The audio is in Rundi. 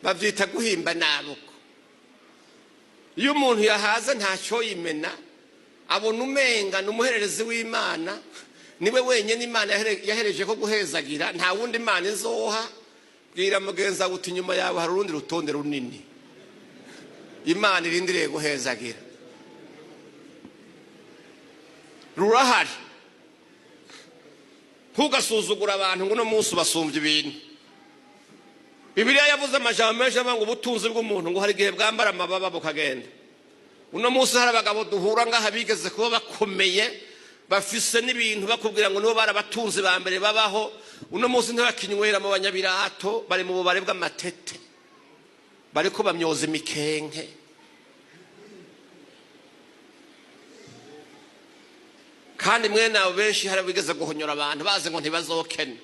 Bavyita guhimba nabuko. Iyo umuntu yahaze ntacyo yimena, abona umenga ni umuhererezi w'Imana, niwe wenyine Imana yahereje ko guhezagira, nta wundi Imana izoha. Bwira mugenzi wawe uti inyuma yawe hari urundi rutonde runini Imana irindiriye guhezagira, rurahari. Ntugasuzugura abantu ngo uno munsi ubasumbye ibintu. Bibiliya yavuze amajambo menshi avuga ngo ubutunzi bw'umuntu ngo hari igihe bwambara amababa bukagenda. Uno munsi hari abagabo duhura ngaha bigeze kuba bakomeye, bafise n'ibintu, bakubwira ngo nibo bari abatunzi ba mbere babaho. Uno munsi ntibakinywera mu banyabirato, bari mu bubare bw'amatete, bariko bamyoza imikenke. Kandi mwene abo benshi hari abigeze guhonyora abantu bazi ngo ntibazokena.